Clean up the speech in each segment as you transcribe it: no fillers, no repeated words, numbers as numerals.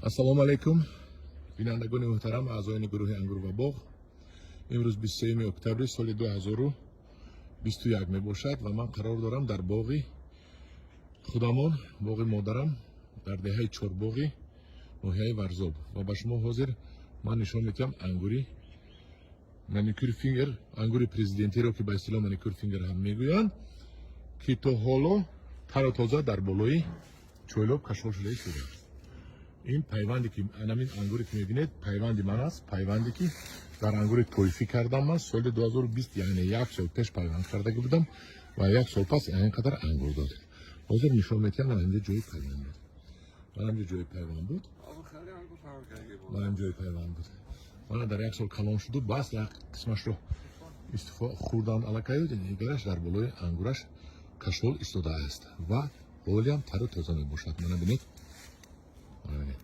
Ассалому алайкум, бинандагони муҳтарам, аъзоёни гурӯҳи Ангур ва боғ. Имрӯз 23 октябри соли 2021 мебошад ва ман қарор дорам дар боғи худамон, боғи модарам дар деҳаи Чорбоғи ноҳияи Варзоб, ва ба шумо ҳозир ман нишон медиҳам ангури Маникюр Фингер, ангури президентиро, ки ба истилоҳ Маникюр Фингер ҳам мегӯянд, ки то ҳоло тару тоза дар болои чойлоб кашол шуда истодааст. Ин пайванде ки анамин ангуре ки мебинед, пайванди ман аст, пайванде ки дар ангури тойфӣ кардам ман соли 2020, яъне як сол пеш пайванд кардаги будам ва як сол пас ин қадар ангур дод. Ҳозир нишон медиҳам. Ман инҷа ҷои пайванд буд, ман инҷа ҷои пайванд буд, ман ин ҷои пайванд буд. Мана дар як сол калон шуду бас як қисмашро истифода хӯрданд аллакай, дигараш дар болои ангураш кашол истодааст ва ҳолиам тару тоза мебошад. Мана бинед, мана бинед.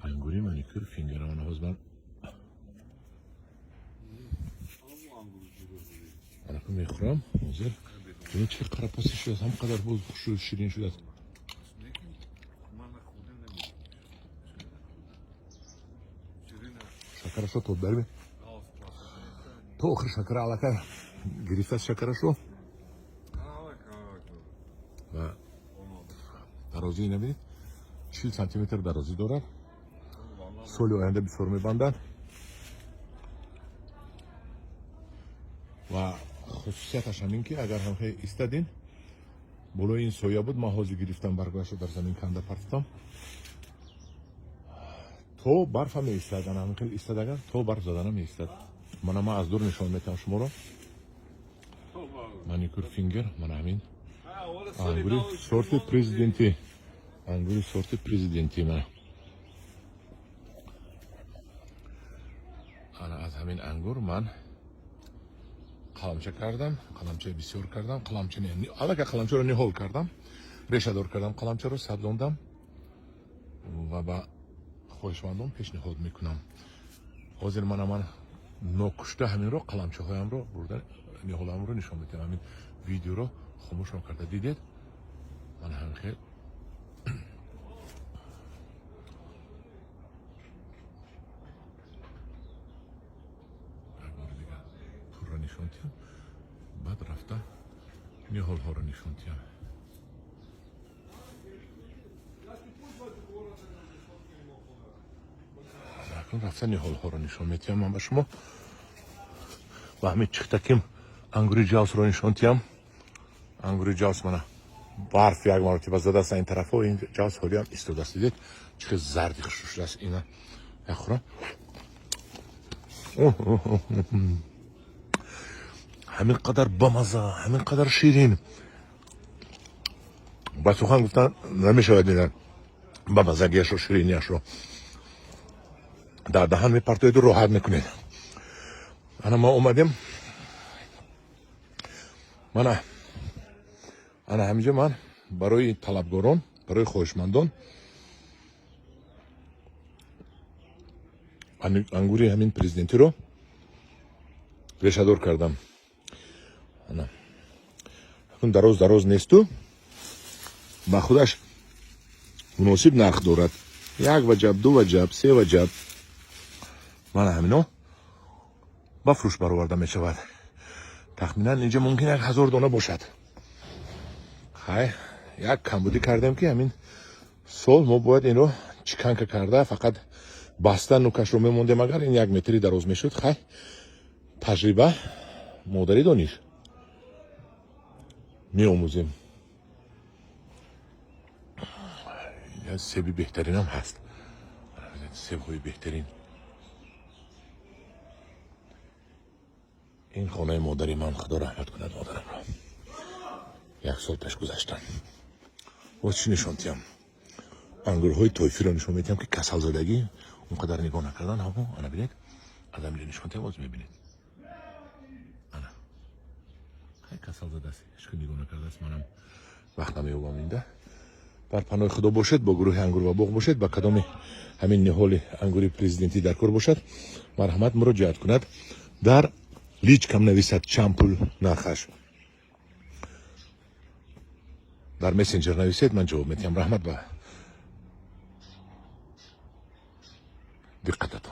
Ангури Маникюр Фингер. Мана ҳозир ман анака мехӯрам. Ҳозир бинед, чӣ қарапаси шудааст, ҳам қадар боз хушрӯ, ширин шудааст. Шакарашро то дарби то охир шакара аллакай гирифтааст шакарашро ва дарозии набинед, 40 сантиметр дарозӣ дорад. Соли оянда бисёр мебандад ва хусусияташ ҳамин ки агар ҳамхе истадин болои ин соя буд, ман ҳозир гирифтам, баргашро дар замин канда партофтам, то барфа меистад. Ана ҳамин истад, агар то барф задана меистад. Мана ман аз дур нишон метиҳам шуморо. Маникюр Фингер, мана ҳамин ангури сорти президентӣ, ангури сорти президентӣ. Мана ана аз ҳамин ангур ман қаламча кардам, қаламчаи бисёр кардам, қаламча аллакай қаламчаро ниҳол кардам, решадор кардам, қаламчаро сабзондам ва ба хоҳишмандон пешниҳод мекунам. Ҳозир мана ман нокушта ҳаминро қаламчаҳоямро бурда ниҳоламро нишон медиҳам. Ҳамин видеоро хомӯш карда дидед. Мана ҳамин хел як бори дигар пурра нишон диҳам, баъд рафта ниҳолҳоро нишон диҳам. Акнун рафта ниҳолҳоро нишон медиҳам ман ба шумо ва ҳамин чихтаким ангури ҷавсро нишон диҳам. Ангури ҷавс, мана барф як маротиба задааст ин тарафҳо, ин ҷавс ҳолиам истодааст. Дидед, чӣ хел зарди хушрӯ шудааст? Ина як хӯрам. Ҳамин қадар бамаза, ҳамин қадар ширин, ба сухан гуфтан намешавад. Ина бамазагиашро, ширинияшро дар даҳан мепартоеду роҳат мекунед. Ана мо омадем, мана ана ҳаминҷо ман барои талабгорон, барои хоҳишмандон ангури ҳамин президентиро решадор кардам. Ана акун дароз дароз несту ба худаш муносиб нарх дорад: 1 ваҷаб, 2 ваҷаб, 3 ваҷаб. Мана ҳамино ба фурӯш бароварда мешавад. Тахминан инҷа мумкин 1000 дона бошад. Хай, як камбудӣ кардем, ки ҳамин сол мо бояд инро чиканка карда, фақат баста нукашро мемондем, агар ин 1 метри дароз мешуд. Хай, таҷриба модари дониш, меомӯзем. Себи беҳтаринам ҳаст, себҳои беҳтарин. Ин хонаи модари ман, худо раҳмат кунад модарамро, як сол пеш гузаштан. Боз чӣ нишон диҳам? Ангурҳои тойфиро нишон медиҳам, ки касалзадагӣ он қадар нигоҳ накардан. Ҳамо ана бинед, аз ҳаминҷо нишон диҳам, боз мебинед. Ана хай, касалзадааст, ҳеч нигоҳ накардааст. Манам вақт намеёбам. Инда дар паноҳи худо бошед, бо гурӯҳи Ангур ва боғ бошед. Ба кадоми ҳамин ниҳоли ангури президентӣ дар кор бошад, марҳамат, муроҷиат кунад, дар личкам нависад, чанд пул нархаш. Дар мессенҷер нависед, ман ҷавоб медиҳам. Раҳмат ба диққататон.